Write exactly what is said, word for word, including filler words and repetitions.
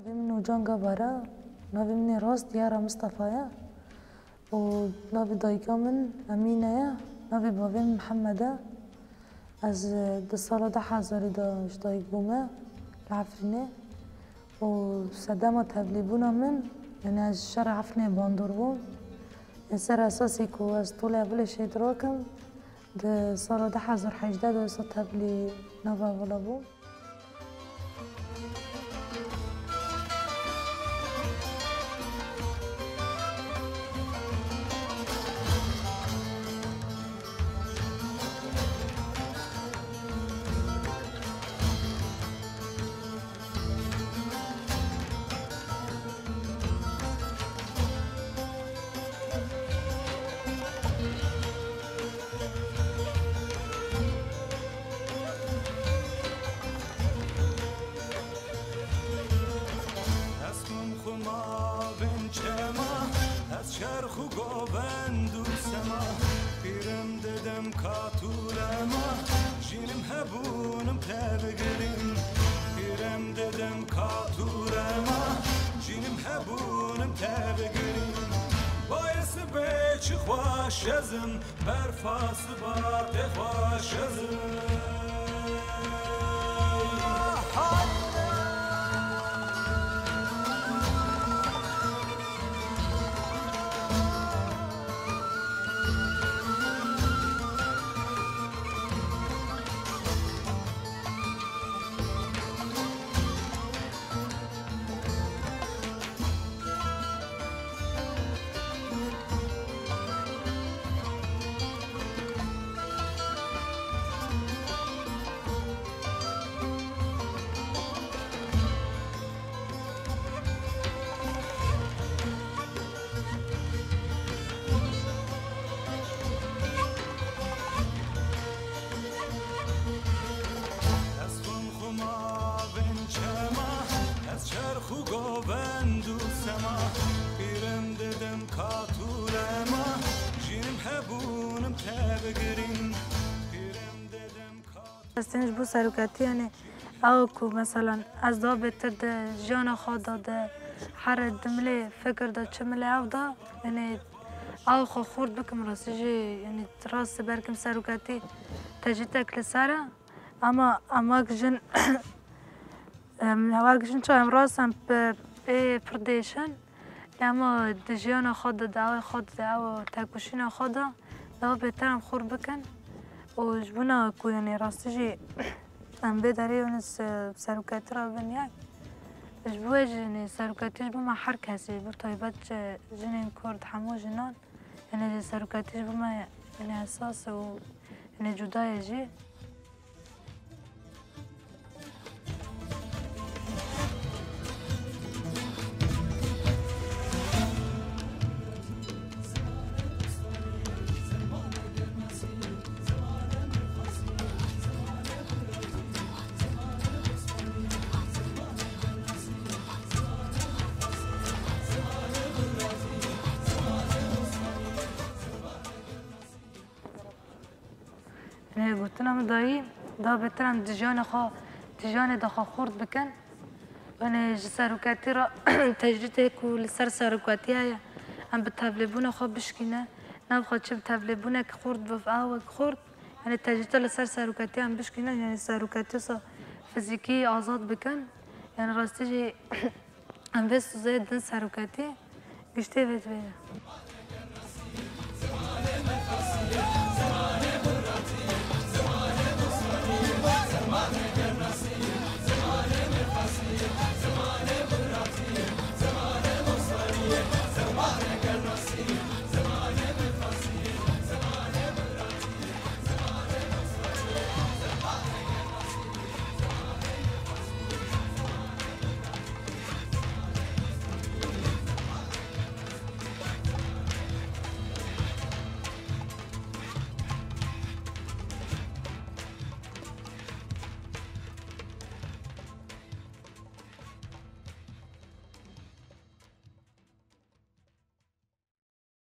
Navê min Nûcan Gabar e, navê min ê rast Diyara Mistefa ye û navê dayika min Emîne ye, navê bavê min Mihemed e. Ez, e, di sala du hezarî de ji dayik bûme li Efrînê û sedema tevlîbûna min, yanî ez ji şerê Efrînê bandor bûm. Ê ser esasê ku ez tolê hevalê şehîd rakim, di sala du hezar hejdeh de wisa tevlî nava hevala bûm. Ez xwim xwima bin çema, ez çerx û govend û sema. Pîrim didim kat û rema, jînim hebûnim te bigirim. Pîrim didim kat û rema, jînim hebûnim te bigirim. Bayê sibê çi xweş ez im, berfa siba tê xweş ez im. Ez xwim xwima bin çema, ez çerx û govend û sema. Pîrim didim kat û rema, jînim hebûnim te bigirim. Pîrim didim kat Ez tên ji bo seroketiyê, yanî ew ku, meselan, ez daha bêtir di jiyana xwe de, di herê di milê fikir de, çi milê ew de, yanî ew xwe xurt bikim, rastî jî, yanî rast belkim seroketî tecrîtek li ser e. Ama em wek jin, em wek jin çawa em rast em pir, ê pir dêş in. Lê ema di jiyana xwe de, di awê xwe de, di aw tekoşîna xwe de daha bêtir em xurt bikin. Û ji bona ku, yanî rastî jî em vê derê yanî se-, seroketî re bin yek. Ji bo wê jî, yanî seroketî ji bo me her kesî, ji bo taybet ji jinên Kurd, hemû jinan, yanî seroketî ji bo me, yanî esas e û, yanî cuda ye jî. Yanî gotina min dayî, da bêtir em di jiyanê xwe, di jiyanê de xwe xurt bikin. Yanî ji seroketî re tecrîdê ku li ser seroketî heye, em bi tevlêbûna xwe bişkîne. Nav xwe çi bi tevlêbûnek xurt, bi awek xurt. Yanî tecrîdê li ser seroketî em bişkîne, yanî seroketî wisa fizîkî azad bikin. Yanî rastî jî em vê sizê din seroketî giştê vê divê ye.